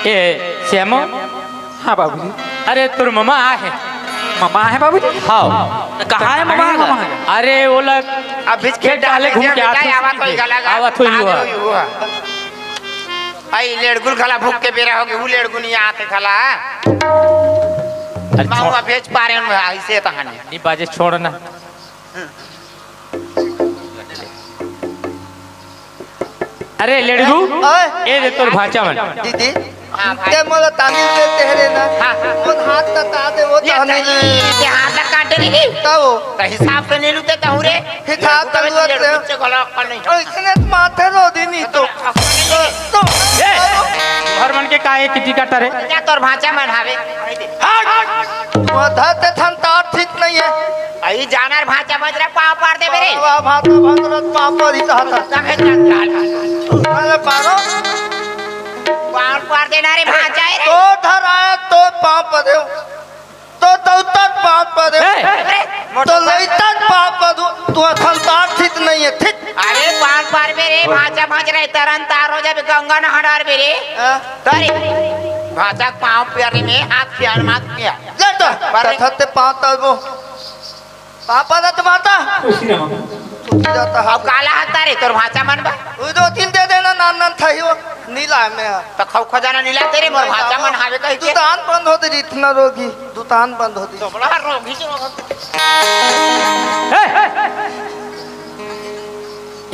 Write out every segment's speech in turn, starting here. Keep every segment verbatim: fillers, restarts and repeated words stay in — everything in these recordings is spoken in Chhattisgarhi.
ए श्यामो। हाँ बाबूजी। अरे तोर ममा आहे। ममा आहे बाबूजी? हाँ। कहाँ है ममा? अरे ओला अभी खेत डाले घूम के आथे। आवत होई हुआ। आई लेड़गुल खला भूख के बेरा होगे, उ लेड़गुल नहीं आते खला। अरे माऊ छोड़। भेज पारे ऐसे तहाने। नहीं बाजे, छोड़ ना। अरे लेड़गू, ओए। ए दे तोर भांचा मन। दीदी, हाँ भाई। ते मोला ताली दे तेरे ना। हाँ, हाँ। वो हाथ का ता दे, वो ये तो नहीं। ये हाथ का काटे नहीं। तब वो। तो हिसाब से नहीं लूटे तो रे। हिसाब तो लूटे। कुछ गला का नहीं। ओ, इसने तो माथे रो दी नहीं तो। तो, तो। ए, हर मन के काहे किटी काटा रे? क्या तोर भांचा मन हावे? हट। वो धरते थन तार ठीक नहीं है। अई जानर भांचा बजरा पाँव पार दे मेरे। वाह, भांचा बजरा पाँव पार ही कहा था। तबे जान काल। अरे पारो। पाँव पार देना रे भांचा है रे। तो धराया तो पाँव पर दे। तो दौतर पाँव पर दे। ए! अरे, तो लैतर पाँव पर दे। तू अथन तार ठीक नहीं है, ठीक। अरे पाँव पार मेरे भांचा भांच रहे तरन तार हो जाबे गंगा नहा डार मेरे। हाँ। तरे भांचा पाँव पर में हाथ प्यार मात किया। ले तो, पर कथते पाँव तर वो। पापा दत्त माता। खुशी रहो। खुशी जाता है। अब काला हाथ तारे तोर भांचा मन बा। वो दो तीन दे देना, नान नान था ही वो, नीला है मैं। तो खौ खजाना नीला तेरे मोर भांचा मन हावे कही के। दुकान बंद होती री, इतना रोगी, दुकान बंद होती। तो बड़ा रोगी से रोगी।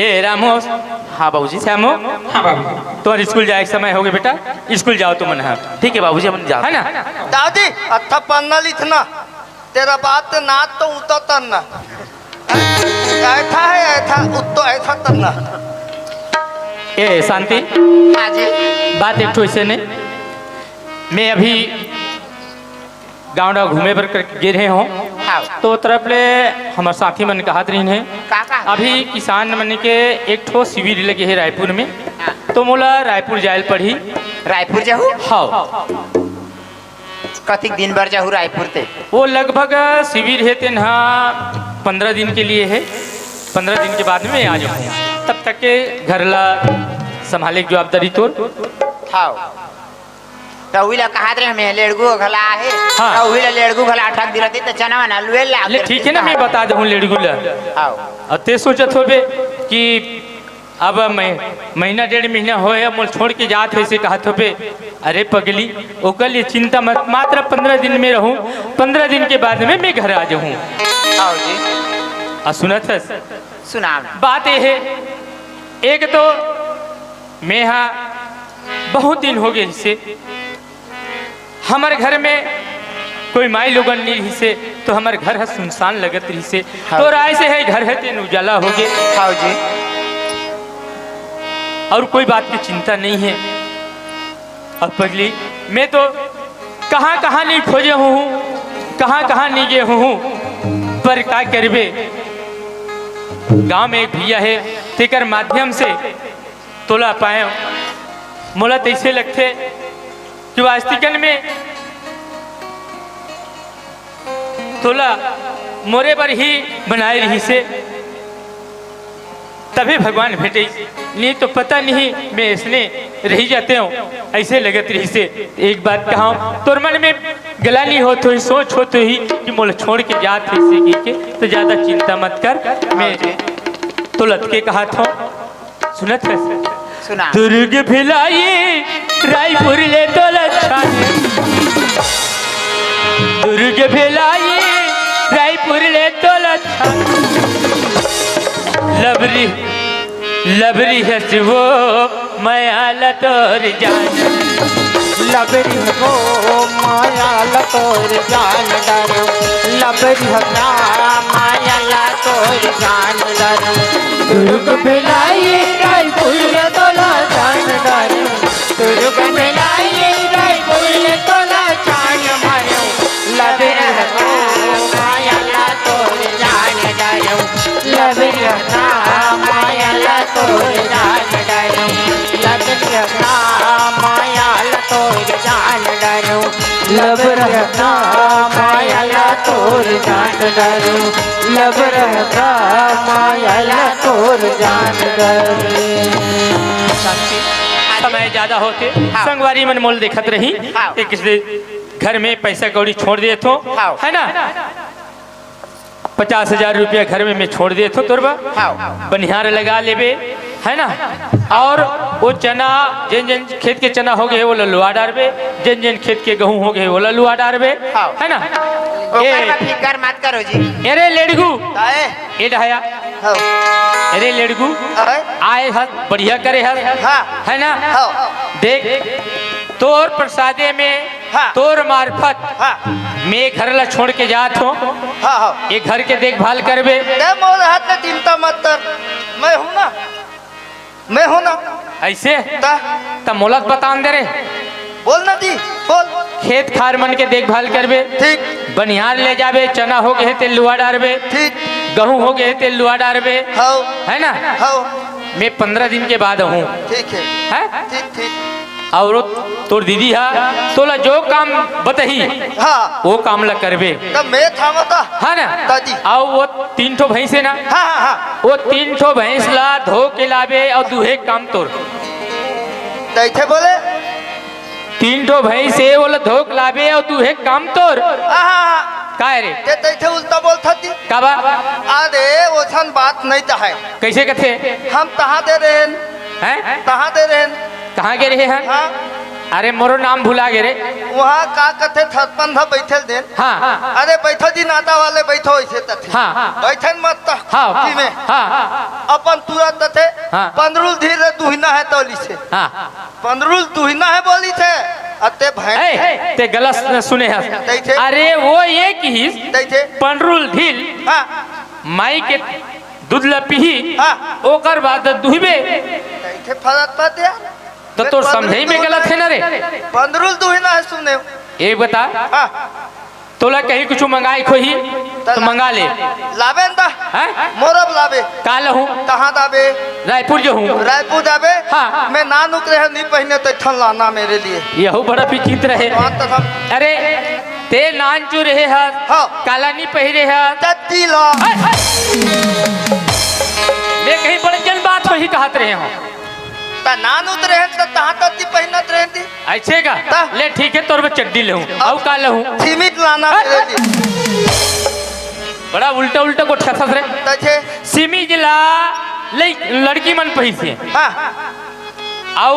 ए रामो। हाँ बाबूजी। श्यामो। हाँ बाबू। तोर स्कूल जाए के समय होगे बेटा, स्कूल जाओ तुमन हा। ठीक है बाबूजी, हम जाओ। है ना? दादी, अच्छा पन्ना लिखना। तेरा बाप ते नाच तो उतर तरना। ऐसा है, ऐसा उत्तो, ऐसा तरना। ए शांति, हाँ जी। बात एक ठो ऐसे नहीं, मैं अभी गांव डांव घूमे बर कर गे रहे हों, हाँ। तो तरफ ले हमर साथी मन कहत रहिन हे, का, का? अभी किसान मन के एक ठो शिविर लगे हे रायपुर में, हाँ। तो मोला रायपुर जायल पड़ही। रायपुर जाहू? हाँ। कतिक दिन बर जाहू रायपुर ते? वो लगभग शिविर हे तेन हा पन्द्रह दिन के लिए हे, पन्द्रह दिन के बाद में मैं आ जाऊँ, तब तक के घर ला संभाले के जवाबदारी तोर। हाँ। तो उही ला कहत रहे, मैं लेड़गू घला हे। हाँ। तो उही ला लेड़गू घला अटक दिला थे, तो चना वना लुए ला ले, ठीक है ना, मैं बता दूँ लेड़गू ला। हाँ। और ते सोचत होबे कि अब मैं महीना डेढ़ महीना होए, अब मोल छोड़ के जात हे, से कहत होबे। अरे पगली, ओकर लिए चिंता मत, मात्र पन्द्रह दिन में रहूँ, पन्द्रह दिन के बाद में मैं घर आ जाऊँ। हाँ जी। आ सुनत हस? सुनाओ ना। बात ये है, एक तो मैं हा बहुत दिन हो गए इसे, हमर घर में कोई माई लोगन नहीं रहिसे, तो हमर घर ह सुनसान लगत रहिसे। हाँ। तो राय से है घर है तेन उजाला हो गए। हाँ जी। और कोई बात की चिंता नहीं है। अब पगली, मैं तो कहाँ कहाँ नहीं खोजे हूँ, कहाँ कहाँ नहीं गए हूँ, पर का करबे, गांव में एक भैया है, तेकर माध्यम से तोला पाए। मोला तैसे लगथे कि वास्तिकन में तोला मोरे बर ही बनाए रहिसे, तभी भगवान भेटे, नहीं तो पता नहीं मैं इसने रही जाते हूँ, ऐसे लगत रहिसे। एक बात कहा, तोर मन में गला नहीं होत होही, सोच होत होही कि मोला छोड़ के जात हे इसे कह के, तो ज्यादा चिंता मत कर, मैं तो लतके कहा था। सुनत हस? सुना। दुर्ग भिलाई रायपुर ले तो लच्छा, दुर्ग भिलाई रायपुर ले तो लच्छा, लबरी लबरी हस वो मया ल तोर जान। लबरी हो मया ल तोर जान डरेंव। लबरी हो मया ल तोर जान डरेंव। दुर्ग भिलाई रायपुर ले तोला जान डरेंव। दुर्ग भिलाई रायपुर ले तोला जान मारेंव। लबरी हो मया ल तोर जान डरेंव। लबरी हो मया ल तोर जान डरेंव। लबरी हो मया ल तोर जान डरेंव। लबरी हो मया ल तोर जान डरेंव। लबरी हो मया ल तोर जान डरेंव। समय ज्यादा होथे, हाँ। संगवारी मन मोल देखत रही, हाँ। एक से घर में पैसा कौड़ी छोड़ देत हो, हाँ। है ना? पचास हजार रुपया घर में मैं छोड़ देत हो तोर बर, हाँ। बनिहार लगा लेबे, है ना? और वो चना, जेन जेन खेत के चना हो गए, वो लुआ डारबे, जेन जेन खेत के गहूं हो गए, वो लुआ डारबे, हाँ। है ना? ओकर ए, बर फिकर मत करो जी। अरे लेड़गू, काहे? ए डहाया, हाँ। अरे लेड़गू, अरे? आए हस, बढ़िया करे हस, हाँ। है ना? हाँ। देख, तोर प्रसादे में, हाँ। तोर मार्फत, हाँ। मैं घर ला छोड़ के जात हो। हाँ, हाँ। ये घर के देखभाल करबे। ते मोर हाथ में चिंता मत कर, मैं हूँ ना, मैं हूँ ना। ऐसे? ता? त मोला त बतान दे रे। बोल ना दी, बोल। खेत खार मन के देखभाल करबे। ठीक। बनिहार ले जाबे, चना हो गए ते लुआ डारबे। ठीक। गहूं हो गए ते लुआ डारबे। हाँ। है ना? हाँ। मैं पंद्रह दिन के बाद हूँ। ठीक है। हैं? ठीक, ठीक। और वो तोर दीदी हा, तोला जो काम बताही, हाँ। वो काम ला करबे। तब मैं था बता। हाँ ना? दादी। आओ वो तीन ठो भैंस है ना? हाँ, हाँ, हाँ। वो तीन ठो भैंस ला धो के लाबे और दूहे काम तोर। तैथे बोले? तीन ठो भैंस है, वो ला धो के लाबे और दूहे काम तोर। हाँ, हाँ, हाँ। काय रे? ते तैथे उल्टा बोलत हती। का बा? अरे, ओसन बात नहीं तो है। कैसे कथे? हम तहाँ दे रहे हैं। हैं? तहाँ दे रहे हैं। कहाँ गे रहे हन? हाँ। अरे मोरो नाम भुला गे रे। वहाँ का कथे थरपन था बैठल देन। हाँ। अरे बैठो जी नाता वाले बैठो ऐसे तथे। हाँ। बैठन मत तो। हाँ। जी में। हाँ। अपन तुरंत तथे। हाँ। पंदरुल धीर रे दुहिना है तौली से। हाँ। पंदरुल दुहिना है बोली थे। अते भैंस। ए, ते गलत न सुने हस। तैथे। अरे वो ये किहिस। तैथे। पंदरुल ढील। हाँ। माई के दूध ल पीही, हाँ। ओकर बाद दुहिबे। तैथे फरक बात यार। तो तोर समझई में गलत है ना रे। पंदरुल दुहिना है सुने। ये बता, हाँ। तोला कहीं कुछ मंगाए खोही, तो मंगा ले। लाबे न दा। हैं? मोरब लाबे। का लहूं? कहाँ दाबे? रायपुर जो हूँ। रायपुर जाबे? हाँ। मैं नान उतरे है, नहीं पहने तो ठन लाना मेरे लिए। यहू बड़ा विचित्र है। बात तो सब। अरे, ते नान चू रहे हस, हाँ। काला नहीं पहिरे हस। तत्ती ला। हाय, हाय। मैं कहीं बड़े जन बात वही कहत रहे हूँ। त नान उतरे हैं त तहाँ तत्ती पहिनत रहे थी। ऐसे का? त? ले ठीक है, तोर में चड्डी लेहूँ। अब अउ का लेहूँ? सीमित लाना हाँ। मेरे लिए। बड़ा उल्टा उल्टा गोठियाथस रे। तैसे? सीमित ला ले लड़की मन पहिसे। हाँ। अउ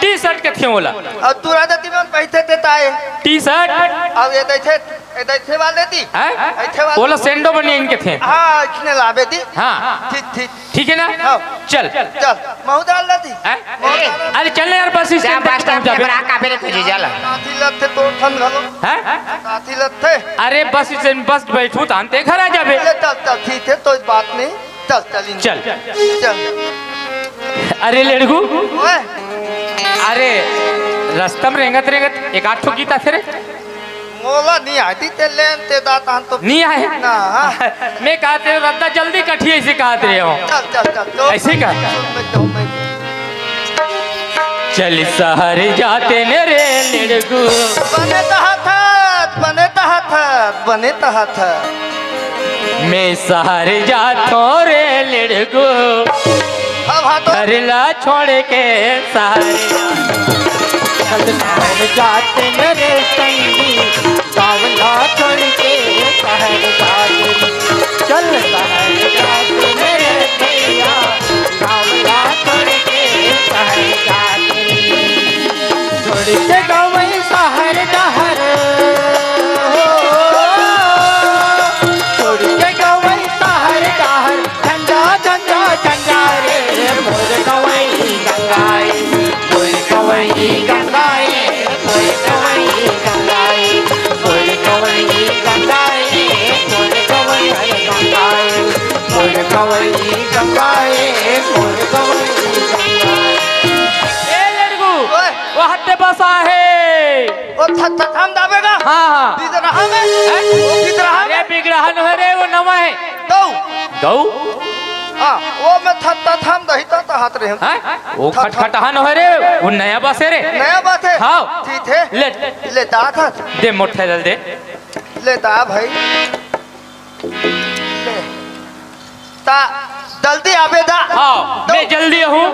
टी शर्ट कथे ओला। अउ तू राजा ती मन पहिते ते ताए। T shirt. अउ ये दैथे, ये दैथे वाले दी। हैं? ऐथे वाले। ओला सेंडो बनियान कथे। हाँ, इसने लाबे दी। हाँ। ठीक, ठीक। ठीक है ना? हाँ। चल। चल, महू डाल ला दी। हैं? महू डाल ला। अरे चल ना यार, बस स्टैंड तक पहुंच जाबे। बड़ा काबे रे तुझे, चल। काथी लगथे तोर ठन घलो। हैं? काथी लगथे। अरे बस स्टैंड, बस बैठू तान ते घर आ जाबे। चल, चल, चल, ठीक है, तो बात नहीं। चल, चल, चल। चल। अरे लेड़गू। ओए। अरे, रस्ता में रेंगत रेंगत एक आध ठो गीत आथे रे। मोला नहीं आती ते लेन ते दाता तो। नहीं आए? ना। मैं कहते रद्दा जल्दी कठिए से कहत रहे हो। चल, चल, चल, तो ऐसे का? मैं तो, मैं चल सहर जाते ने रे लेड़गू। बने तहत, बने तहत, बने तहत। मैं सहर जाथो रे लेड़गू। अब हाँ तो। घर ला छोड़ के सहर। चल सहर जाते ने रे संगी, गाँव ला छोड़ के सहर जाते। चल सहर जाते ने रे भैया, गाँव ला छोड़ के सहर जाते। छोड़ के गवई सहर डहर, छोड़ के गवई सहर डहर, झंझा, झंझा, झंझा रे, मोर गवई गंगाई, मोर गवई गंगाई, मोर गवई गंगाई, मोर गवई गंगाई, मोर गवई गंगाई, मोर गवई गंगाई, मोर गवई गंगाई। ए लड़गू, ओए। वो हत्ते बस आहे। ओ थ-, थ-, थम दाबेगा? हाँ, हाँ। बिगरहा में? हैं? ओ बिगरहा में? अरे, बिगरहा नो है रे, वो नवा है। गऊ। गऊ? हाँ, वो मैं थ-, थ-, थम दही त, त हाथ रहे। हैं? वो थ-, थ-, खटखटहा नो है रे, वो नया बस है रे। नया बस है? हाँ। ठीक है। ले। ले, दा था। दे, मोटरसाइकिल दे। ले, दा भाई। ले। ता जल्दी आबे दा। हाँ, मैं जल्दी हूँ।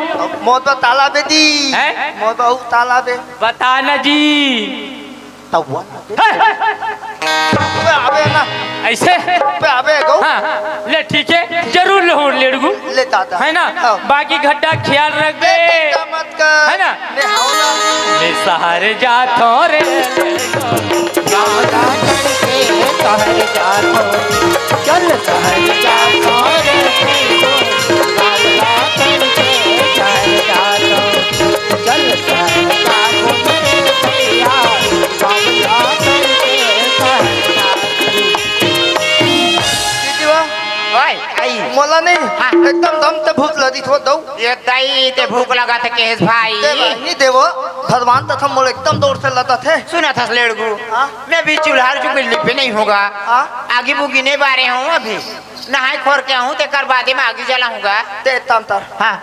मोर बर ताला बे दी। हैं? मोर बर ताला बे। बता ना जी। तब वो ना। हैं? अबे, अबे ना। ऐसे? अबे, अबे, गौ। हाँ, ले ठीक है, जरूर लहूँ लेड़गू। ले दादा। है ना? हाँ। बाकी घड्डा ख्याल रख बे। चिंता मत कर। है ना? ले हाव ना। ले सहर जाथो रे। गावला चल के सहर जाथो। चल सहर जाथो रे। गावला चल के सहर जाथो। चल सहर जाथो रे भैया। गावला चल के सहर जाथो। दीदी वा। ओए, आई। मोला नहीं, हाँ। एकदम दम ते भूख लगी थो दऊ। ये दई ते भूख लगा थे केस भाई। ते भाई, नहीं देवो, भगवान तथा मोला एकदम दौर से लगा थे। सुना था लेड़गू। हाँ? मैं भी चूल्हा जो बिल्ली पे नहीं होगा। हाँ? आगी बुगी नहीं बारे हूँ अभी। नहाए खोर के हूँ, तेकर बादे में आगी जलाऊंगा। ते तंतर। हाँ।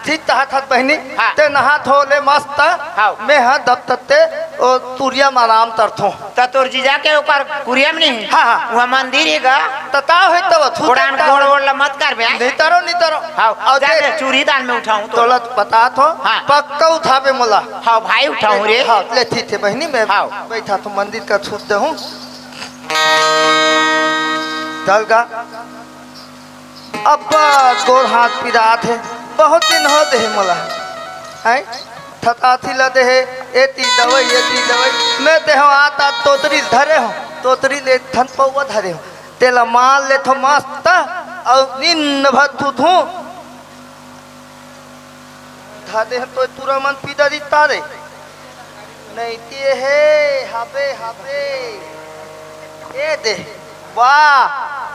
ठीक तहा थत बहिनी, हाँ। ते नहा धो ले मस्त, हाँ। मैं हा दब तत्ते ओ तुरिया म आराम तरथों। त तोर जीजा के ओकर कुरिया म नहीं? हाँ, हाँ। वहाँ मंदिर हे गा। त ता होई तब थू गोड़ान ते गोड़ वोड़ ला मत कर बे। नहीं तरो, नहीं तरो। हाँ, अउ जा दे। दे, चूरी दान में उठाऊं तो। तोला बता थो, हाँ। पक्का उठाबे मोला। हाँ भाई, उठाऊं रे। हाँ, ले ठीक हे बहिनी, मैं हाँ। बैठा तो मंदिर का छूट दे हूँ। चल गा। अब्बा गोड़ हाथ पिरात हे, बहुत दिन हो दे हे मोला। हैं? थताथी ल दे हे, एती दवई, एती दवई। मैं ते हो आत आत तोतरी धरे हो, तोतरी ले थन पौवा धरे हो। तेला मार ले थो मस्त, अउ नींद भर थू थू। धा दे तो पूरा मन पीदा दिता रे। नहीं ते हे, हबे, हबे। ए दे, वाह,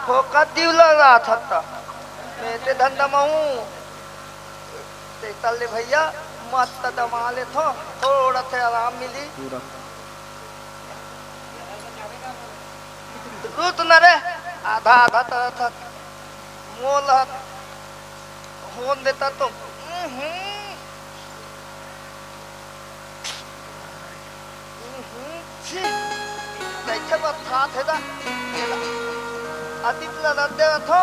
ठोका दिव लगा था त। मैं ते धंधा महूं। ते तल्ले भैया, मत दमा ले थो, थोड़ा से आराम मिली। पूरा। रुत न रे, आधा, आधा तरह था। मोला होन देता तो, हम्म, हम्म, छी, कैसे बरसात हे दा? एला, अतीत ला रद्दे रथो,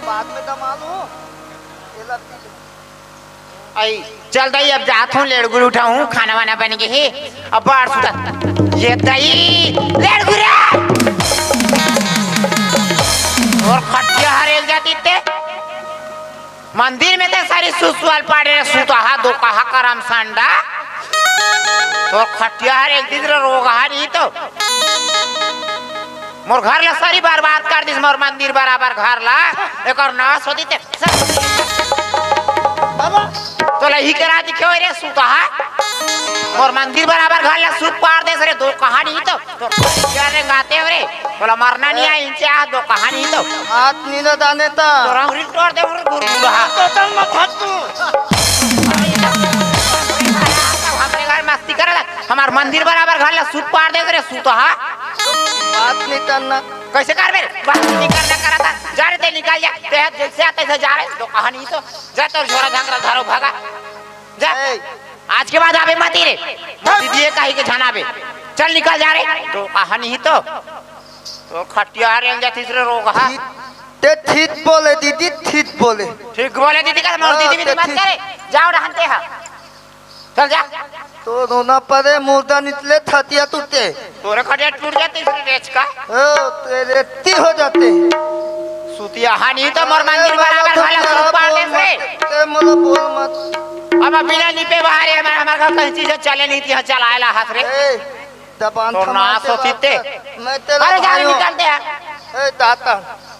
बाद में दमा लूं, एला पी लूं। आई, चल दाई, अब जात हूँ, लेड़गुर उठाऊँ, खाना वाना बन गे हे, अब बाढ़ सुता। ये दाई, लेड़गुर रे! और खटिया हरेल जाती ते। मंदिर में ते सारी सुसुआल पाड़े रे, सुता हा दो कहा करम संडा। और खटिया हरेल तीत रे रोग हा नहीं तो। मोर घर ला सारी बर्बाद कर दिस, मोर मंदिर बराबर घर ला। एकर नाश होती ते। बाबा। तोला ही करा दिखे होय रे, सुतहा। मोर मंदिर बराबर घर ला सुत पार देस रे, दो कहानी तो। तो क्या रे गाते हो रे? बोला मरना नहीं आय, इनसे आ दो कहानी तो। हाथ नींद दाने ता। तो रंग रिल तोड़ दे, उरे गुरगुरहा। तो तंग मत हट तू। हमरे घर मस्ती करला, हमार मंदिर बराबर घर ला सुत पार देस रे, सुतहा। बात नहीं करना। कैसे करबे रे? बात नहीं करना करा था। जा रे, ते निकल जा। ते जैसे आता, तैसे जा रे। दो कहानी तो। जा, तोर झोरा झांकरा धरो, भागा। जा। ए। आज के बाद आबे मती रे। भाग। दीदी ये कही के झन आबे। चल, निकल जा रे। दो कहानी ही तो। तो खटिया रे, जा तीसरे रोग हा। ठीक, ते ठीक बोले दीदी, ठीक बोले। ठीक बोले दीदी का, मोर हाँ, दीदी भी ते मत ठीक। करे। जाओ रहन ते हा। चल जा। तो रोना परे, मुर्दा निकले, छतिया टूटे। तोरे खटिया टूट जाते इसलिए रेच का। ओ, तेरे ती हो जाते। सुतिया हानि तो मोर मंदिर बराबर वाला सुत पार दे से। ते मोला बोल मत। अब बिना निपे बाहर है, हमारे, हमारे घर कहीं चीजें चले नहीं थी, यहाँ चलाए ला हाथ रे। ए, दबान तो थमा ना दे सोचते। बाप। मैं तेरा अरे जा भाई हूँ। निकलते हैं। ए, दाता।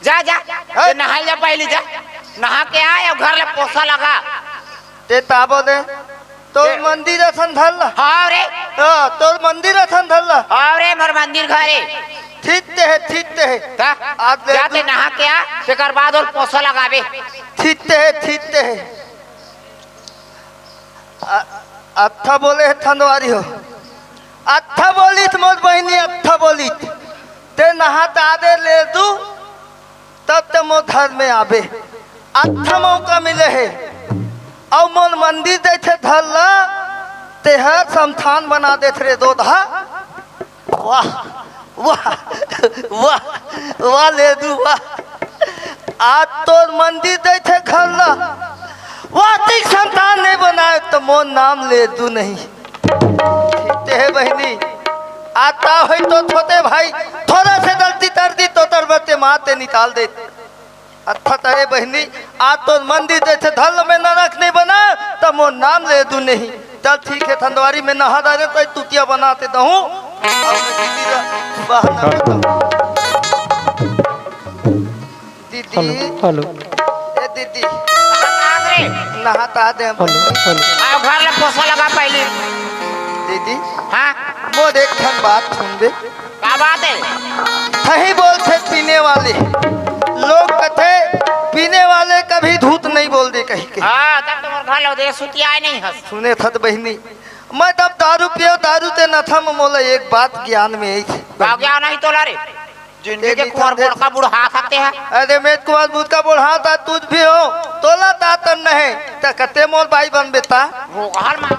जा, जा। ए। ते नहाई जा पहली जा। नहा के आए और घर ले पोसा लगा। ते ताबो दे। तोर ए। मंदिर असन धर ला। हाँ रे। हाँ, तोर मंदिर असन धर ला। हाँ रे, मोर मंदिर घरे। ठीक ते हे, ठीक ते हे। का? आज ले जाते तू नहा के आ, तेकर बाद और पोसा लगाबे। ठीक ते हे, ठीक ते हे। अ-, अच्छा बोले हे ठंडवारी हो। अच्छा बोलिस मोर बहिनी, अच्छा बोलिस। ते नहा तादे ले तू। तब ते मोर घर में आबे। अच्छा मौका मिले हे। अउ मोर मंदिर जैसे धर ला, तेहर समथान बना देत रे दोधा। वाह, वाह, वाह, वाह लेदू, वाह। आज तोर मंदिर जैसे घर ला, वातिक संतान नहीं बनाए तो मोर नाम ले दू नहीं। ठीक ते हे बहिनी, आता होई तो छोटे भाई, थोड़ा से गलती कर दी तो तरबते माँ ते निकाल दे। अच्छा तरे बहिनी, आज तो मंदिर जैसे धर्म में नरक नहीं बना तो मोर नाम ले दू नहीं। चल ठीक है, थंदवारी में नहा डारे तो तुतिया बनाते दहूँ। अब मैं दीदी का बहाना देता हूँ। दीदी। Hello, hello. ए दीदी। नहात रे। नहात दे। Hello, hello. आओ घर ले पोछा लगा पहली। दीदी। हाँ। मोर एक ठन बात सुनबे। का बात है? सही बोलथे पीने वाले। लोग कथे पीने वाले कभी धूत नहीं बोल दे कही के। हाँ, तब तो मोर घर लौदे सुतिया नहीं हस। सुने थत बहिनी, मैं तब दारू पियो, दारू ते नथा में मोला एक बात ज्ञान में आई थी। का ज्ञान आई तोला रे? जिंदगी एक के दिन कुंवर समझे बोड़का बुढ़ा सकते हैं। अरे मैं कुंवर बुढ़का बुढ़ा था, तुझ भी हो, तोला तातन नहीं, त कते मोर भाई बन बेटा। वो घर मा।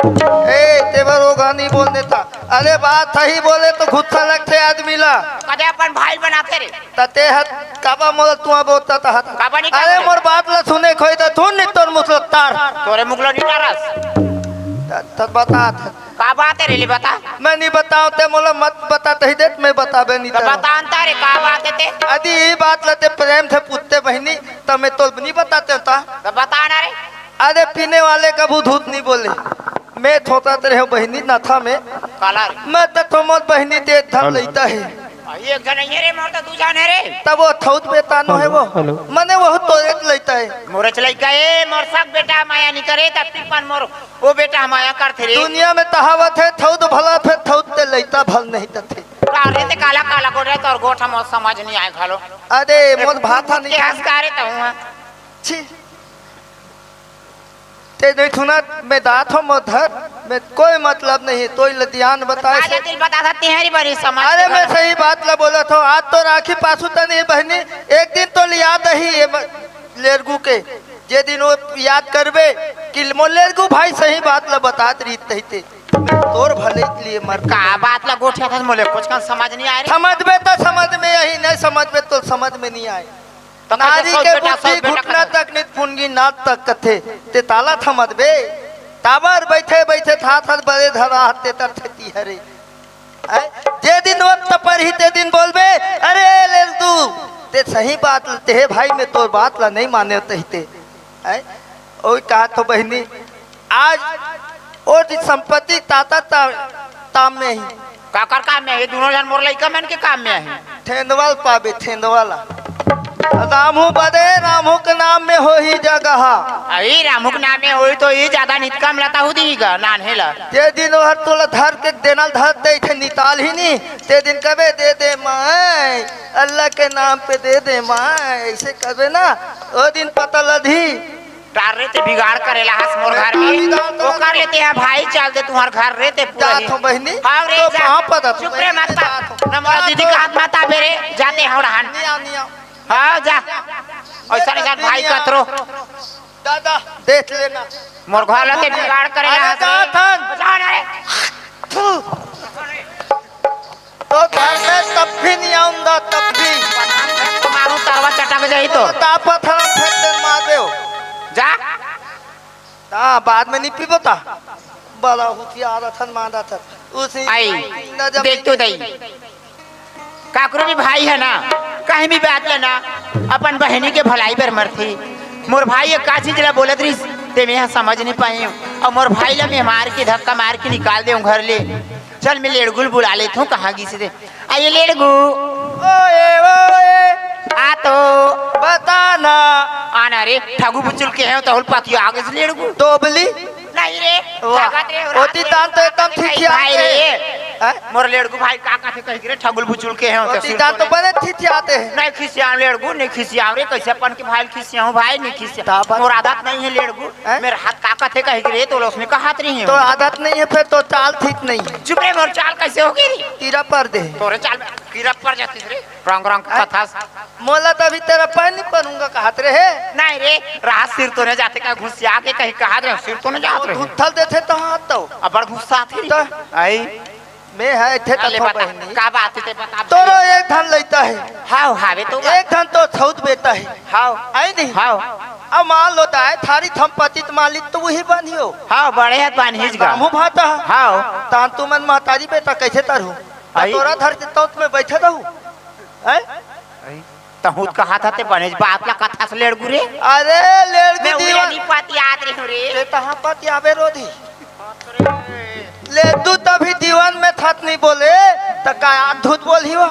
ए, तेवर वो गानी बोल देता। अरे बात सही बोले तो गुस्सा लगते आदमी ला। कदे अपन भाई बनाते रे। तते हत काबा मोला तुआ बोलता था। काबा नहीं अरे काबा? मोर बात ला सुने खोई तो सुन नहीं तोर मुसलक तार। तोरे मुगलो नहीं तारस। त, त बता था। का बात है रे, ले बता। मैं नहीं बताऊं ते मोला मत बता तही देत, मैं बताबे नहीं तो तारा। बता अंता रे, का बात है ते? अदी ये बात ला ते प्रेम से पूछते बहिनी, त मैं तो नहीं बताते ता। तो बता ना रे। अरे पीने वाले कभू धूत नहीं बोले। मैं थोता ते रहे बहिनी नथा में। काला रे। मैं तो थोमत बहिनी ते धर हेलो। लेता है। आ, एक जन है रे, मोर तो दू जन है रे। तब वो थौत बेतानो है वो। हेलो। मने वो तो एक लेता है। मोर चलाई का ए, मोर सब बेटा माया नहीं करे, तब तिरपन मोर वो बेटा माया करथे रे। दुनिया में तहावत है, थौद भला फेर थौद ते लइता भल नहीं तथे। का रे ते काला काला गोठ रे, तोर गोठ हम समझ नहीं आए घलो। अरे, मोर भाषा नहीं के हंस का रे तहूँ, हाँ। छी। ते नहीं सुना, मैं दात हो मोर धर, मैं कोई मतलब नहीं, तोई लदियान बताए राजा से। दिल बता था, तेहरी बड़ी समझ अरे, के मैं घलो। सही बात ला बोलत हो, आज तो राखी पासू तनी बहनी, एक दिन तो लिया दही ये म-, लेरगू के। जे दिन वो याद करबे कि मोर लेरगू भाई सही बात ला बतात रहित तहिते, मैं तोर भले के लिए मर का बात ला गोठिया था, मोले कुछ कन समझ नहीं आए रे। समझबे त समझ में आही, नहीं समझबे तो समझ में नहीं आए। तो कैसे नारी सब के बेटा, बुद्धि सब बेटा घुटना कैसे? तक नित फुनगी नाक तक कथे, ते ताला थमत बे। ताबर बैठे बैठे था थर बड़े धरा हते तर थेती हरे। ऐ, जे दिन वक्त पर ही ते दिन बोलबे, अरे लेलदू, ते सही बात लते हे भाई, मैं तोर बात ला नहीं माने तहिते। ऐ, ओई कहा तो बहिनी, आज ओ दिन संपत्ति ताता ता, ताम में ही। काकर काम में? ये दोनों जन मोर लइका मन के काम में है। ठेंदवाल पाबे, ठेंदवाला। रामू बदे, रामू के नाम में होही जगह। अई रामू के नाम में होही तो ये ज्यादा नितकम लता हो दीगा, नान्हे ला। जे दिन ओहर तोला धर के देनल धर दे, इथे निताल ही नहीं। ते दिन कबे दे दे माय, अल्लाह के नाम पे दे दे माय, ऐसे कबे ना, ओ दिन पता लधी। डार रे ते बिगाड़ करेला हस मोर घर में। पानी डाल तो ओकर ले ते हा भाई चल दे तुम्हार घर रे ते पूरा जात ही। हो बहिनी, हाँ रे, तो जा। कहाँ पता तू चुप रे, बहिनी मत ते पा। जात हो। न मोर जात दीदी हो। का हाथ मत आबे रे, जाते हो रहन। नहीं आओ, नहीं आओ। हाँ, जा। ऐसा नहीं जात भाई कतरो। दादा, देख लेना। मोर घर ला ते बिगाड़ करेला अरे हस रे। जात हन। जा ना रे। थू। तो घर में तब भी नहीं आऊंगा, तब भी। मारू तरवा चटक जाई तो। तापत हरम फेंक दे मार दे हो। जा। हाँ, बाद में नहीं पीबो ता। बड़ा होशियार अथन मांदा था। उसी आई, न जब देख तो दई। काकरो भी भाई है ना, कहीं भी बात ले ना, अपन बहिनी के भलाई बर मरथे। मोर भाई एक का चीज ला बोलत रहिस, ते मैं समझ नहीं पाई हूँ। और मोर भाई ला मैं मार के, धक्का मार के निकाल दे हूँ घर ले। चल, मैं लेड़गुल बुला लेता हूँ, कहाँ गिस दे। आइए लेड़गू। ओए, ओए। आ तो। बता ना। आना रे, ठगू बुचुल के हैं, तो हुल पाती आगे से लेड़गू। डोबली। नहीं रे, वाह। ठगत रे, ओती दान तो एकदम ठीक भाई आते। रे। हैं? मोर लेड़गू भाई का कथे कह रे, ठगुल बुचुल के हैं, ओती दान तो बने ठीक आते हैं। नहीं खिसियाओ लेड़गू, नहीं खिसियाओ रे, कैसे अपन के भाई खिसियाओ भाई, नहीं खिसिया। ता बात। मोर आदत नहीं है लेड़गू, हैं? मेरा हाथ का कथे कह रे, तो उसने कहा नहीं है। तो आदत नहीं है, फिर तो चाल ठीक नहीं है। चुप रे, मोर चाल कैसे होगी रे? कीड़ा पर दे। तोरे चाल में कीड़ा पर जाती रे। रंग रंग के हैं? कथास। मोला तो अभी तेरा पैर नहीं पड़ूंगा कहत रहे। नहीं रे, रात सिर तो नहीं जाते का घुसिया के कहीं कहत रहे, सिर तो नहीं जात रहे। घुथल देथे तो हाथ तो। अब बड़ गुस्सा थी। तो? आई। मैं हे इथे अरे तथो बता, बहिनी। का बात हे ते बता। तोरो एक धन लइता हे। हाव, हावे तो। एक धन तो सौत बेटा हे। हाव। हे नहीं? हाव। अब मान लो दाय, थारी थमपति त मालिक तो वही बनियो। हाव, बड़े हाथ बनिस गा। बामू भाता। हाव। तान तुमन महतारी बेटा कैसे तरहू? आई। तोरा धर के तौत में बैठे रहू। हैं? तहूँ त कहा था ते बनेच बात ला कथा से लेड़गू रे। अरे लेड़गू मैं उरे दीवान। नहीं पतियात रही हूँ रे। ते तहाँ पतियाबे रोधी। लेदू तभी दीवान में थत नहीं बोले, त का अद्भुत बोली हो?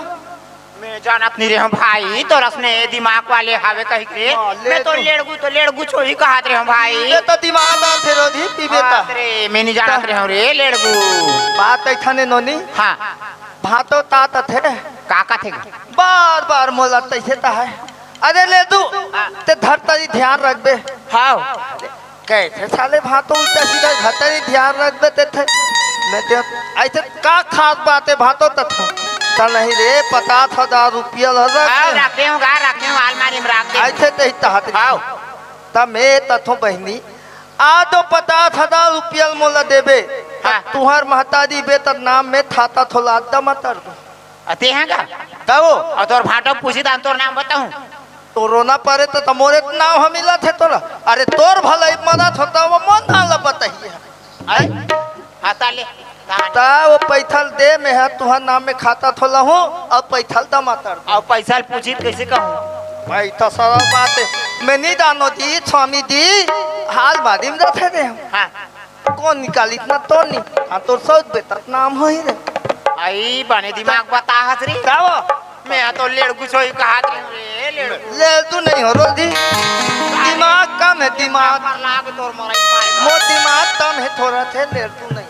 मैं जानत नहीं रहे हूँ भाई, तोर असने दिमाग वाले हावे कही के। हाँ, मैं तो लेदू। लेड़गू तो लेड़गू छोही कहत रहे हूँ भाई। ये तो दिमाग आथे रोधी पीबे ता। बाप रे, मैं नहीं जानत रहे हूँ रे लेड़गू। बात ऐठा ने नोनी। हाँ। भातो तात थे। का का थे? बार बार मोला तैसे ता है। अरे लेदू, ते धरतरी ध्यान रखबे। हाव। कैसे साले भातो उल्टा सीधा धरतरी ध्यान रखबे ते थे? मैं ते ऐसे का खास बात हे भातो तथो? त नहीं रे, पचास हजार रुपया ल रख। हाव, रखे हूँ गा, रखे हूँ, अलमारी में रख दे। ऐसे ते ही तहत। हाव। त मैं तथो बहिनी, आ तो पचास हजार रुपया ल मोला देबे, त हाँ। तुहर महतारी बेटा नाम में खाता थोला दमा तर दो। अते हैं का? तब वो? और तोर भाटो पूछी दान तोर नाम बताऊं? तो रोना पड़े तो, तो मोरे तो नाम हम मिला थे तोरा। अरे तोर भलाई मदद होता वो मन ना ला बताइए। आई? हाँ, ता ले। ता वो पैथल दे, मैं हा तुहार नाम में खाता थोला हूँ, और पैथल दमा तर दे। और पैसा पूछी तो कैसे कहूँ? भाई तो सरल बात है। मैं नहीं दानो दी, स्वामी दी, हाल बादी में रखे दे हम। हाँ। कौन निकाली इतना तो नहीं। हाँ, तो सौ बेटा नाम हो ही रे। आई बने दिमाग बता हस रे। क्या वो? मैं तो लेड़गू सोई कहा रे, लेड़गू। लेड़गू नहीं हो रोधी। दिमाग कम है, दिमाग। पर लाग तोर मराई मारे। मो दिमाग कम है, थोड़ा थे लेड़गू नहीं।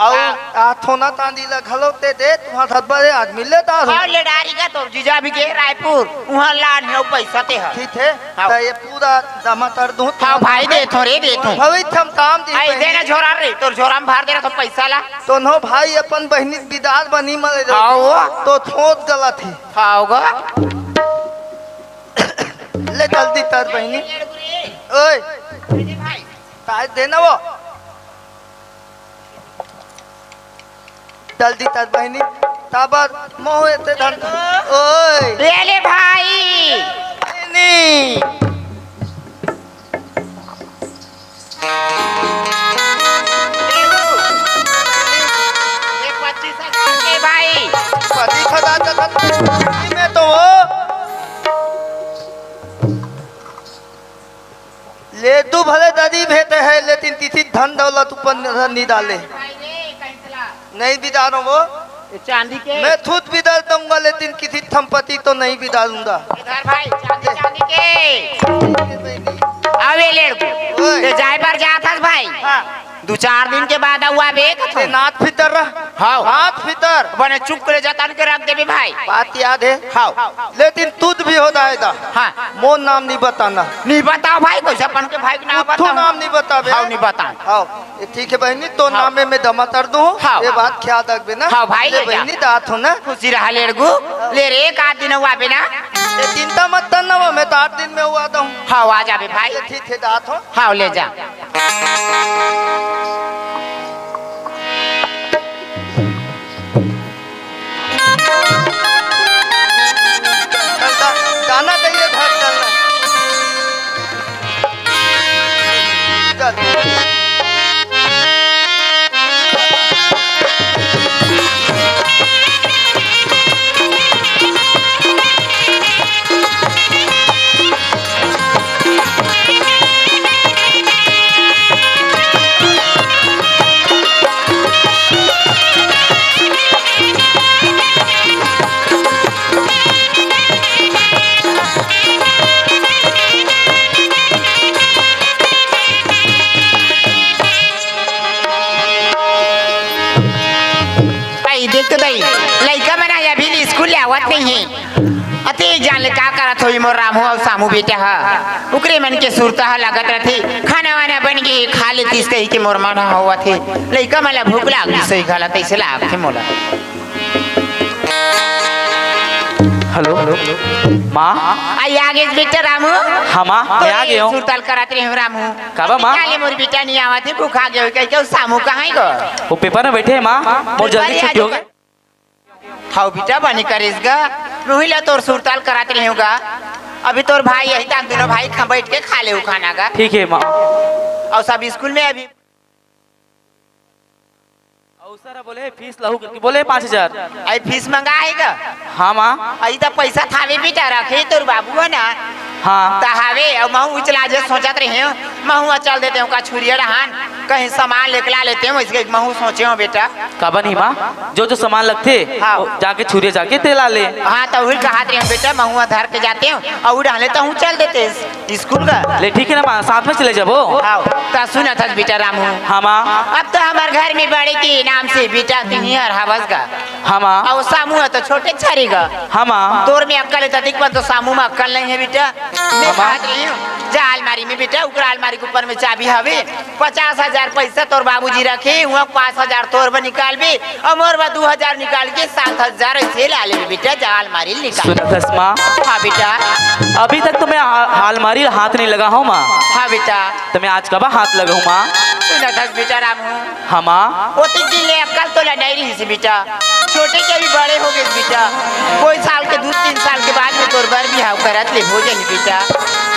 और हाँ। आ थोना तांदी ला घलो ते दे, तुम्हारा धब्बा दे आदमी ले दारू। हाँ, ले डारी का तोर जीजा भी गे रायपुर, वहाँ लान है पैसा ते है। ठीक है, हाँ। तो ये पूरा जमा कर दूँ, हाँ तुम्हारा भाई, दे थो रे, दे थो। भविष्य हम काम दी आई बहिनी। देना झोरा रे, तोर झोरा में भर देना तो पैसा ला। तो नो भाई अपन बहिनी बिदार बनी मले रहो। हाँ, वो। तो थोत गलत है। हाँ, होगा। ले जल्दी तर बहिनी। ओए। भाई। ताज देना वो। जल्दी तर बहिनी, ताबर मोह एते धन। ओए। ले ले भाई। बहिनी। ये पच्चीस हजार के भाई। पच्चीस हजार का धन। मैं तो वो। ले तू भले ददी भेते है, लेकिन किसी धन दौलत ऊपर नजर नहीं डाले। नहीं बिदारो वो। ये चांदी के। मैं खुद बिदार दूंगा, लेकिन किसी संपत्ति तो नहीं बिदारूंगा। इधर भाई, चांदी, चांदी के। अबे लेड़गू, ओए। ते जाए पर जात हस भाई। हाँ। दू चार दिन के बाद आऊ आबे कथो। ते नाथ फितर रह। हाँ। नाथ फितर। बने चुप करे जतन के रख देबे भाई। बात याद है। हाँ। लेकिन तुद भी हो जाएगा। हाँ। मोर नाम नहीं बताना। नहीं बताओ भाई, कोई अपन के भाई के नाम कुछ बताओ। नाम नहीं बताबे। हाँ, नहीं बताओ। हाँ, ये ठीक है बहिनी, तो हाँ। नामे में दमा तर दूँ। हाँ। ये बात ख्याल रखबे ना। हाँ भाई, ले ले जा। बहिनी, दात हो ना। खुशी रहा लेड़गू, ले रे, एक आध दिन हुआ बे ना। ये चिंता मत करना, वो मैं तो आठ दिन में हुआ था हूँ। हाँ, आ जाबे भाई। ये ठीक है, दात हो। हाँ, ले जा। दा-, दाना दइए, धर डालना। चल। भाई, देख तो दाई, लइका मन ह अभी ले स्कूल ले आवत नहीं है। अते एक जान ले का करत होही मोर रामू अउ सामू बेटा ह। ओकरे मन के सुरता ह लागत रथे। खाना वाना बन गे, खा लेतिस कहिके मोर मन ह होवत हे। लइका मन ल भूख लाग गिस होही घला, तइसे लागथे मोला। हेलो, माँ। आई आ गे बेटा रामू। हाँ माँ, मैं आ गे हूँ। सुरताल करत रहे हूँ रामू। काबर माँ? काले मोर बेटा नहीं आवत हे, भूखा गे हो कहिके। सामू कहाँ हे गो? वो पेपर में बैठे हे माँ, मोर जल्दी छुट्टी हो गे। हव बेटा, बने करेस गा, मुही ला तोर सुरताल करत रहे हूँ गा। अभी तोर भाई यही तक दोनों भाई खा बैठ के खा ले खाना गा। ठीक है माँ। अउ सब स्कूल में अभी अउ सर बोले फीस लहू करके बोले पाँच हजार। आई फीस मंगा हे गा? हाँ माँ। आई त पैसा थावे बेटा रखे तोर बाबू हे ना। हाँ। त हावे, अउ महू उचला जे सोचत रहे हूँ, महू चल देते हूँ का छुरिया रहन, कहीं सामान लेके ला लेते हूँ, इसके महू सोचे हूँ बेटा। काबर नहीं माँ, जो जो सामान लगथे, हाँ। वो जाके छुरिया जाके ते ला ले। हाँ, त उही कहत रहे हूँ बेटा, महू धर के जाते हूँ, अउ उड़ाले त हूँ चल देते। स्कूल का? ले ठीक है ना माँ, साथ में चले जाबो। हाँ, त सुनत हस बेटा रामू। हाँ माँ। अब तो हमर घर में बड़े के नाम से बेटा तिही हर हवस गा। हाँ माँ। अउ सामू ह तो छोटे छरी गा। हाँ माँ। तोर में अक्कल हे त दिख, पर तो सामू में अक्कल नहीं है बेटा। मैं हाँ माँ। कहत रही हूँ, जा अलमारी में बेटा, ऊपर अलमारी के ऊपर में चाबी हवे, पचास हजार पैसा तोर बाबूजी रखे, वहाँ पाँच हजार तोर बर निकालबे, अउ मोर बर दू हजार निकाल के सात हजार ऐसे ला लेबे बेटा, जा अलमारी ले निकाल। सुनत हस माँ? हाँ बेटा। अभी तक तो मैं आ-, अलमारी हाथ नहीं लगा हूँ माँ। हाँ बेटा। त मैं आज काबर हाथ लगाहूँ माँ? सुनत हस बेटा रामू? हाँ माँ। ओतिक दिन ले अक्कल तोला नहीं रहिस बेटा, छोटे के भी बड़े हो गे बेटा, कोई साल के दू तीन साल के बाद में तोर बर बिहाव करत ले हो जाही बेटा।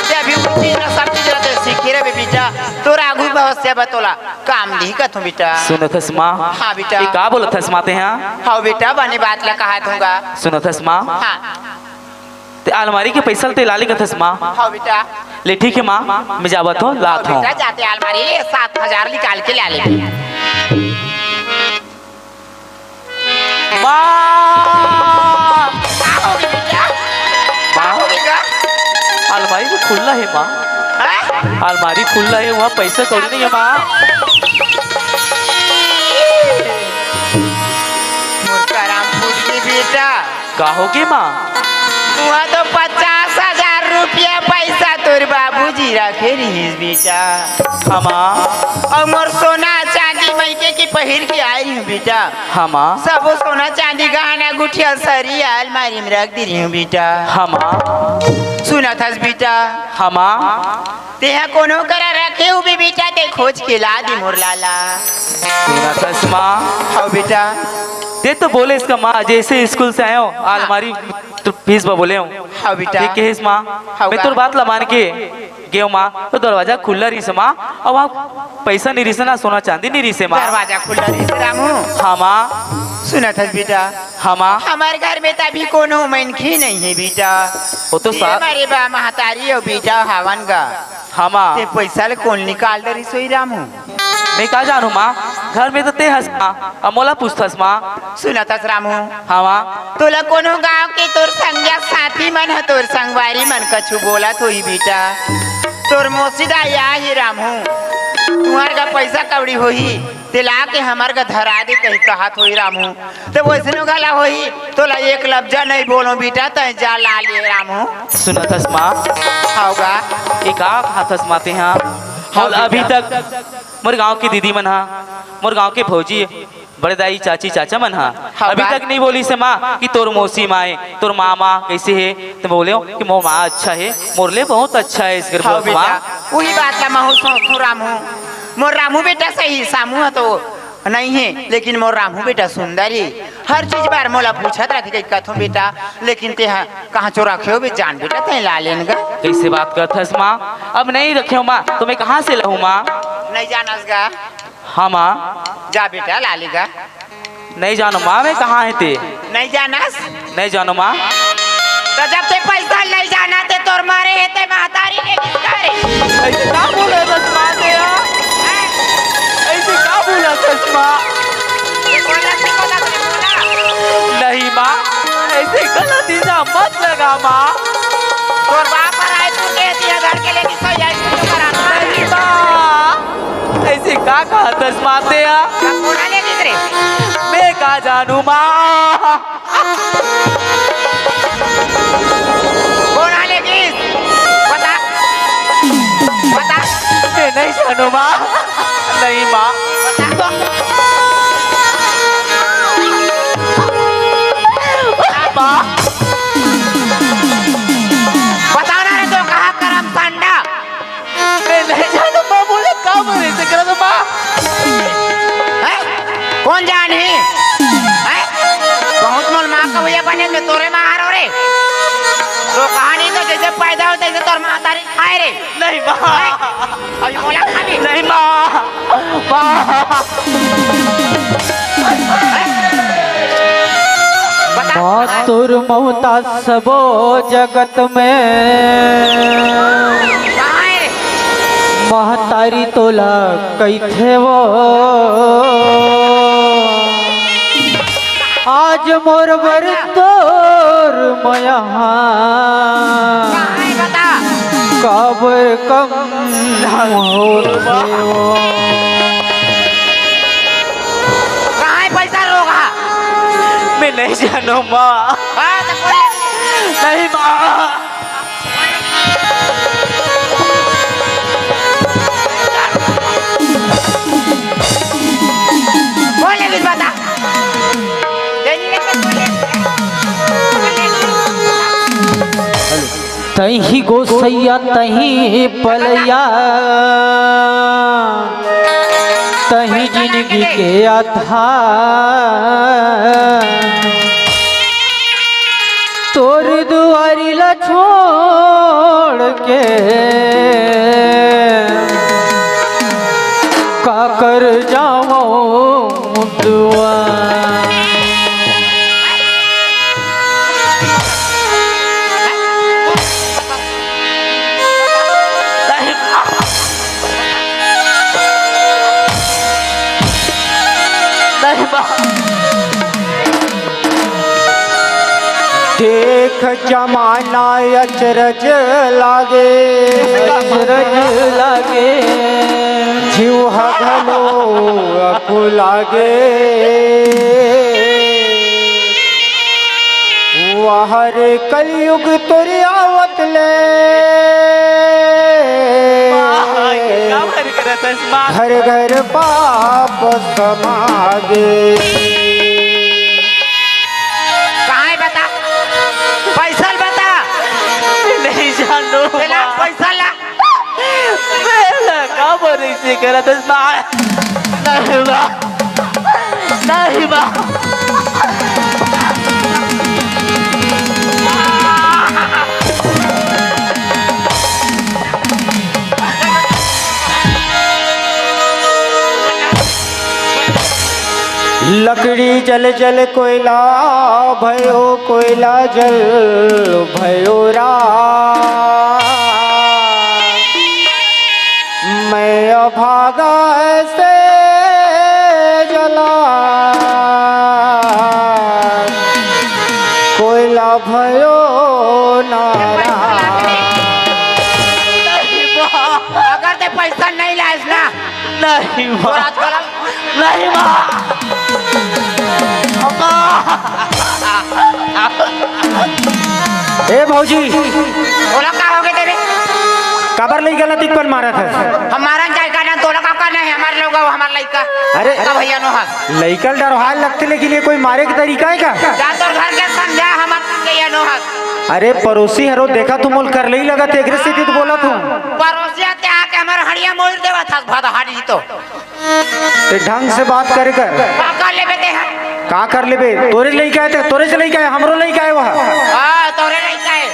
ते अभी वो चीज ना सब चीज रहते सीखे रहे बेटा, तोर आगू भविष्य बा तोला काम दिही कथों बेटा। सुनत हस माँ? हाँ बेटा। ये का बोलत हस माँ ते हा? हाँ बेटा, बने बात ला कहत हूँ गा। सुनत हस माँ? हाँ। ते अलमारी के पैसा ल ते ला ले कथस माँ? हाँ बेटा। ले ठीक है माँ, मैं जावत हूँ, हाँ लात हूँ। बेटा, जाते अलमारी ले सात हजार निकाल के ला ले। माँ! का हो गे बेटा? का माँ, हो गे गा? अलमारी तो खुल्ला है माँ। हैं? अलमारी खुल्ला है, वहाँ पैसा कौड़ी नहीं है माँ। मोर करम फूट गे बेटा। का हो गे माँ? वहाँ तो पचास हजार रुपया पैसा तोर बाबूजी रखे रहिस बेटा। हाँ माँ। अउ मोर सोना चांदी मइके के पहिर के आए रही हूँ बेटा। हाँ माँ। सबो सोना चांदी गहना गुठिया सरी अलमारी में रख दे रही हूँ बेटा। हाँ माँ। सुनत हस बेटा? हाँ माँ। तेहा कोनो करा रखे हवे बेटा, ते खोज के ला दे मोर लाला। सुनत हस माँ? हाँ बेटा। ते तो बोलेस का माँ, जैसे स्कूल से आयो, हाँ। अलमारी तो फीस बर बोले हूँ। हाँ बेटा। ठीक कहिस माँ। हाँ मैं बा। तोर बात ला मान के गेंव माँ, तो दरवाजा खुल्ला रहिस माँ, अउ वहाँ पैसा नहीं रहिस ना, सोना चांदी नहीं रहिस माँ। दरवाजा खुल्ला रहिस रामू। हाँ माँ। सुनत हस बेटा? हाँ माँ। हमर घर में त अभी कोनो मनखे नहीं है बेटा। वो तो ये सा- हमारे बा महतारी अउ बेटा हवन गा। हाँ माँ। ते पैसा ले कोन निकाल डरिस होही रामू? मैं का जानू माँ, घर में तो ते हस माँ, अब मोला पूछथस माँ। सुनत हस रामू? हाँ माँ। तोला कोनो गांव के तोर संगिया साथी मन ह, तोर संगवारी मन कछु बोलत होही बेटा। तोर मौसी दाई आही रामू, तुंहर गा पैसा कौड़ी होही, ते ला के हमर गा धरा दे कही कहत होही रामू। ते वैसनो घला होही, तोला एक लफ्जा नहीं बोलो बेटा, तैं जा ला ले रामू। सुनत हस माँ? हव गा। ये का कहत हस माँ ते हा? हव मोर अभी बेटा। तक मोर गांव के दीदी मन हा, मोर गांव के भौजी, बड़े दाई, चाची, चाचा मन हा, हव अभी गा। तक नहीं बोलिस हे माँ कि तोर मौसी माँ हे, तोर मामा कैसे हे? तो बोले हूँ कि मोर माँ अच्छा हे, मोर ले बहुत अच्छा हे इस घर हव बोल माँ। बेटा, उही बात ला महू सोचथों रामू। मोर रामू बेटा सही, सामू ह तो नहीं हे, लेकिन मोर रामू बेटा सुंदर हे। हर चीज बार मोला पूछत रहिथे कथों बेटा, लेकिन तेहा कहाँ चोरा खेव बे जान बेटा, तैं ला लेन गा। कैसे बात करत हस माँ? अब नहीं रखेव माँ, तो मैं कहाँ से लाहूँ माँ? नहीं जानस गा। हाँ माँ। जा बेटा, ला ले गा। नहीं जानों माँ, मैं कहाँ हे ते। नहीं जानस? नहीं जानों माँ। त जब ते पैसा नहीं जाना ते तोर मारे हे ते महतारी ले गिस का रे? ऐसे का बोलत हस माँ ते हा? हैं? ऐसे का बोलत हस माँ? ये बोला, ये बोला, ये बोला। नहीं माँ, ऐसे गलत इल्जाम मत लगा माँ। तोर बाप हर आए तू कह दिया घर के लेके सही आई तू कराना। नहीं माँ, ऐसे का कहत हस माँ ते हा? अब बोला ले गिस रे। मैं का जानू माँ। कोन हा लेगिस? बता। बता। मैं नहीं जानू माँ। नहीं माँ। बता। माँ। भैया बने में तोरे मार हो रे। तो कहानी तो जैसे पैदा हो तैसे तोर माँ तारी खाए रे। नहीं माँ। अभी बोला खाली। नहीं माँ। माँ। बता। माँ तोर ममता सबो जगत में। कहाँ है रे? महतारी तोला कइथे वो। आज मोर बर तोर मया कहाँ है बता? काबर कम होथे वो। कहाँ है पैसा रोग हा? मैं नहीं जानू माँ। हाँ, तो बोल। नहीं माँ। बोले भी बता। तहीं गोसैया, तहीं पलैया, तहीं जिनगी के आधार। तोर दुआरी ला छोड़ के काकर जावं दुआ। देख जमाना अचरज लागे, अचरज लागे। जीव ह घलो अकुलागे। वाह रे कलयुग तोर आवत ले। वाह, ये का बन करत हस माँ? घर घर पाप समागे। कहाँ है बता? पैसा ल बता। नहीं जानू बेला, माँ। पैसा ला। बेला, का बोले इसे करत हस माँ? नहीं माँ। नहीं माँ। लकड़ी जल जल कोयला भयो, कोयला जल भयो राख। मैं अभागा से जला, कोयला भयो नारा। अगर ते पैसा नहीं लाइस ना, नहीं माँ। नहीं माँ। अम्मा। ए भौजी। बोला का हो गए तेरे? काबर लइका ला तिकपन मारत हस? हमारा जायका ना तोला का करना है, हमारे लोग हमारा लइका। अरे। का भैया नो हस। लइका ल डरवाए लगथे, लेकिन ये कोई मारे के तरीका है का? जा तोर घर के समझा, हमार संग ये नो हस। अरे पड़ोसी हरो, देखा तू मोल कर लई लगत, एकरे सेती तो बोलत हूँ। पड़ोसी आते आके हमार हड़िया मोड़ देवत हस, भदहाड़ी तो। ते ढंग से बात करे कर। का कर लेबे ते ह? का कर लेबे? तोरे लइका है ते, तोरे से लइका है, हमरो लइका है वह। हाँ, तोरे लइका है।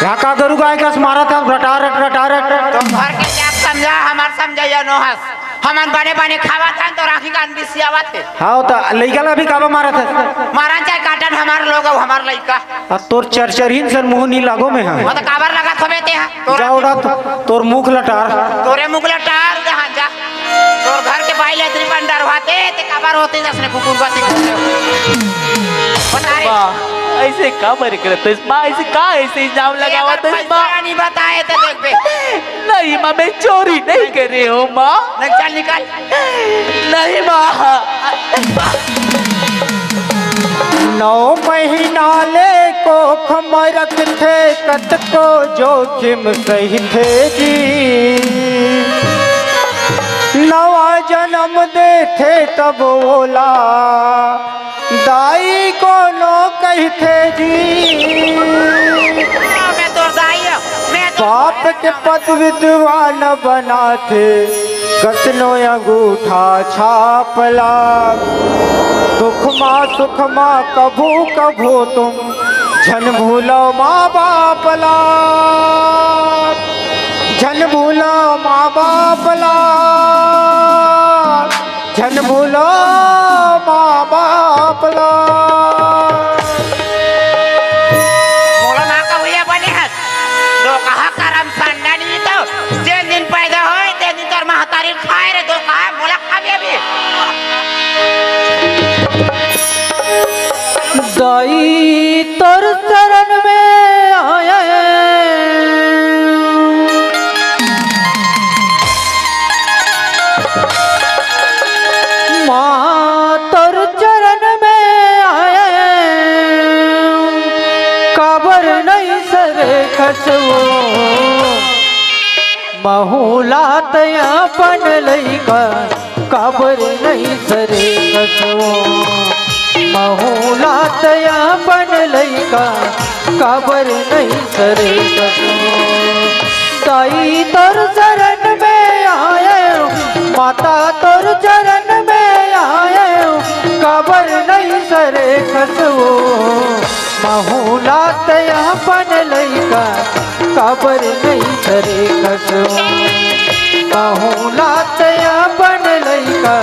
यहाँ का गरु गाय कस मारत हस, रटा रट, रटा रट। तो घर के जाके समझा, हमार समझा या नो हस। हमन बने बने खावत हन, तो राखी कान बिसियावत है। हाँ, तो लइका ला भी काबर मारत हस? मारन चाहे काटन, हमार लोग अउ हमार लइका। आ तोर चरचरहीन सन मुँह नी लागो में हा। वो तो काबर लगत हवे ते हा? तोरा जा उड़ा तो, तोर मुख लटार। तोरे मुख लटार, जहाँ जा। तोर घर के बाई ले तेरी बन डरवाते, ते काबर होते जसने कुकुर बाते। बता रे। बा, ऐसे का मरे करत हस? बा, ऐसे का ऐसे इल्जाम लगावत हस, बा? पैसा नहीं बताए ते देख बे। नहीं माँ, मैं चोरी नहीं करे हूँ माँ। नहीं, चल निकल। नहीं माँ। नौ महीना ले कोख म रखथे, कतको जोखिम सहिथे जी। नवा जनम देथे तब ओला दाई कोनो कहिथे जी। मैं तोर दाई हूँ, मैं तोर बाप के पद विद्वान बनाथे, कतनो अंगूठा छाप ला। दुख माँ सुख माँ कभू कभू तुम झन भूलो माँ बाप ला, झन भूलो माँ बाप ला, झन भूलो माँ बाप ला। मोला ना कहूँ ये बने हस, तो कहा करम संडा नहीं तो, जेन दिन पैदा होए, तेन दिन तोर महतारी खाए रे, तो कहा मोला खाबे अभी। दाई तोर चरण में आए, माँ तोर चरण में आए, काबर नहीं सरे खसवो, महूला तया अपन लइका, काबर नहीं सरे खसवो, महूला तया अपन लइका, काबर नहीं सरे खसवो। दाई तोर चरण में आए, माता तोर चरण में आए, काबर नहीं सरे खसवो, महूला तया अपन लइका, काबर नहीं सरे खसवो, महूला तया अपन लइका,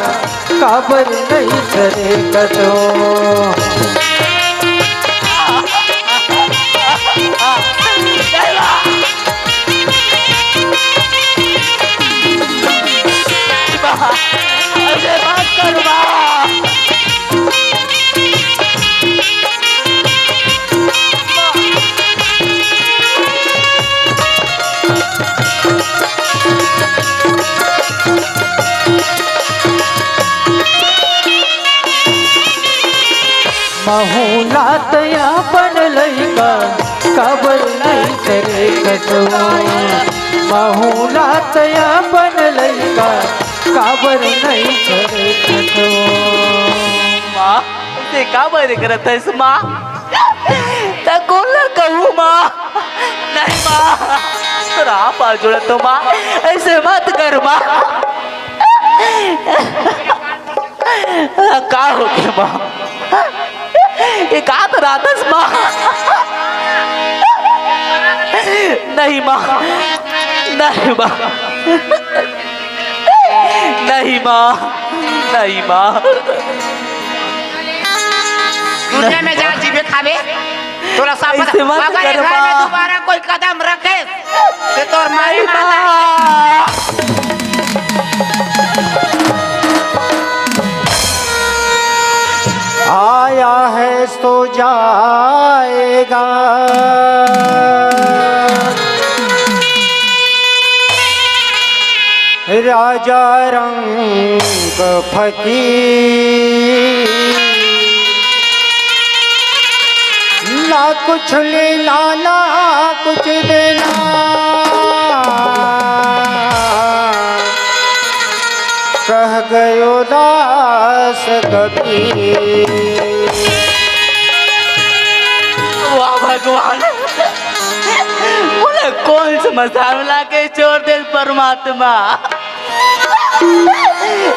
काबर नहीं सरे खसवो। महूला तया अपन लइका, काबर नहीं सरे खसवो, महूला तया अपन लइका, काबर नहीं सरे खसवो। माँ, अइसे काबर करत हस माँ? त कोन ला कहूँ माँ? नहीं माँ, तोर हाथ जोड़त हों माँ, अइसे मत कर माँ। का होगे माँ? ये का तो रातस माँ? नहीं माँ, नहीं माँ, नहीं माँ, नहीं माँ। दुनिया में जा जीबे खाबे, तोला सब पता। अइसे मत अगर कर घर में माँ। दोबारा कोई कदम रखे, ते तोर माई माता। आया है सो जाएगा। राजा रंग फकीर, ना कुछ लेना ना कुछ देना, कह गयो दास कबीर। वाह भगवान, मोला कोन से मसाल ला के छोड़ दे परमात्मा।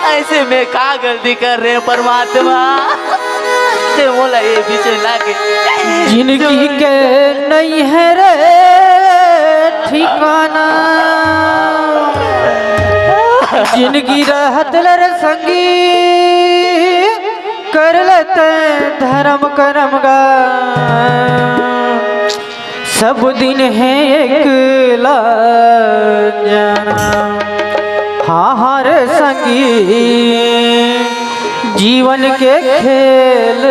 अइसे मैं का गलती कर रहे परमात्मा, ते मोला ये बीच में लाके। जिनगी के नहीं है रे ठिकाना, जिनगी रहत ले रे संगी, कर लेते धर्म करम गा। सब दिन है एक ला जाना। हाँ, हाँ रे संगी, जीवन के खेल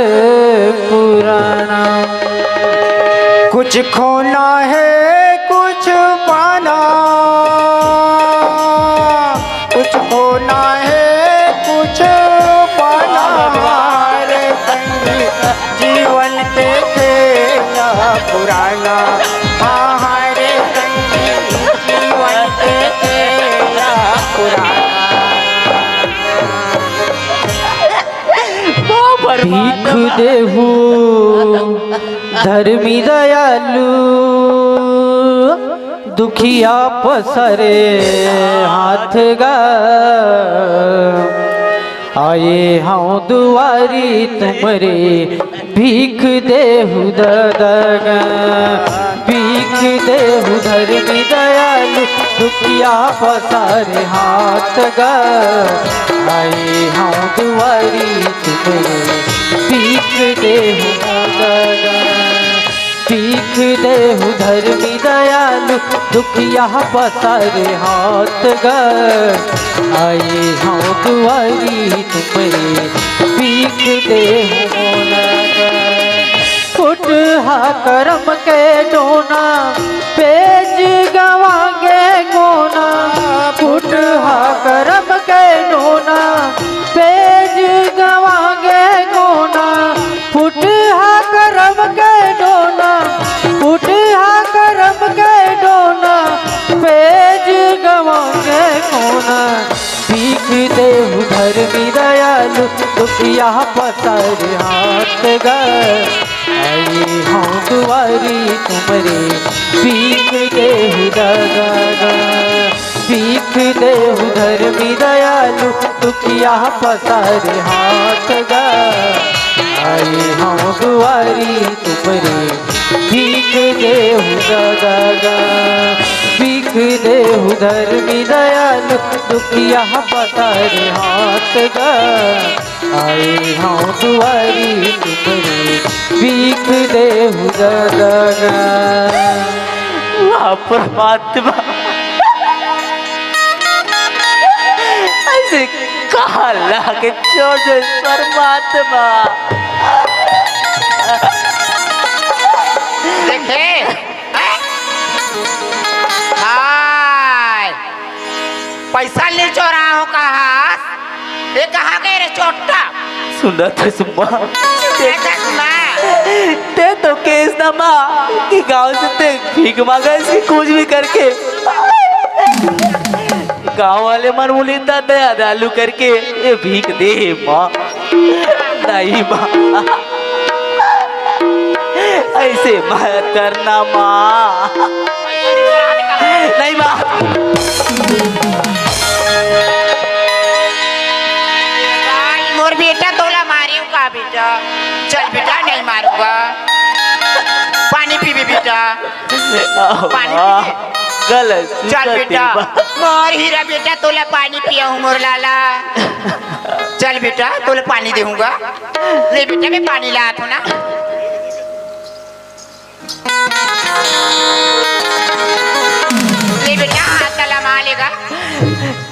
पुराना। कुछ खोना है, कुछ पाना, कुछ खोना है, कुछ पाना। रे संगी, जीवन के खेला पुराना, हाँ, हाँ रे संगी, जीवन के खेला पुराना। भीख देहू धर्मी दयालु, दुखिया पसरे हाथ गा। आए हंव दुआरी तुमरे, भीख देहु ददा गा, भीख देहु धरमी दयालु, दुखिया पसारे हाथ गा। आए हंव दुआरी तुमरे, भीख देहु ददा गा। भीख देहु धरमी दयालु, दुखिया पसारे हाथ गा। आए हंव दुआरी तुमरे, भीख देहु मोला गा। फुटहा करम के डोना, पेज गंवागे कोना। फुटहा करम के डोना, पेज गंवागे कोना। फुटहा करम के डोना, फुटहा करम के डोना, पेज गंवागे कोना। भीख देहु धरमी दयालु, दुखिया पसारे हाथ गा। आए हंव दुआरी तुमरे, भीख देहु ददा गा। भीख देहु धरमी दयालु, दुखिया पसारे हाथ गा। आए हंव दुआरी तुमरे, भीख देहु ददा गा। भीख देहु धरमी दयालु, दुखिया पसारे हाथ गा। आए हंव दुआरी तुमरे, भीख देहु ददा गा। वाह, परमात्मा, अइसे कहां लाके छोड़ दे परमात्मा। देखे, हैं? हाय, पैसा ले चोरा हो कहां? ये कहां गए रे चोट्टा? सुनत हस माँ, सुनत हस माँ। ते तो केस ना माँ कि गांव से ते भीख मांगा सी कुछ भी करके। गांव वाले मन बोले, "दादा, दयालु करके ये भीख दे हे माँ।" नहीं माँ, अइसे मत करना माँ। नहीं माँ। मोर बेटा तोला मारे का बेटा? चल बेटा, नहीं मारूंगा। पानी पीबे बेटा। पानी पीबे। गलत चल बेटा। मोर हीरा बेटा, तोला पानी पियाहूं मोर लाला। चल बेटा, तोला पानी देहूंगा। ले बेटा, मैं पानी लात हूं ना। ले बेटा, हाथ ला मा लेगा।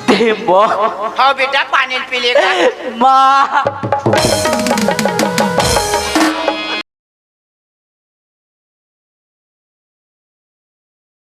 दे माँ। हाँ बेटा, पानी पी लेगा। माँ।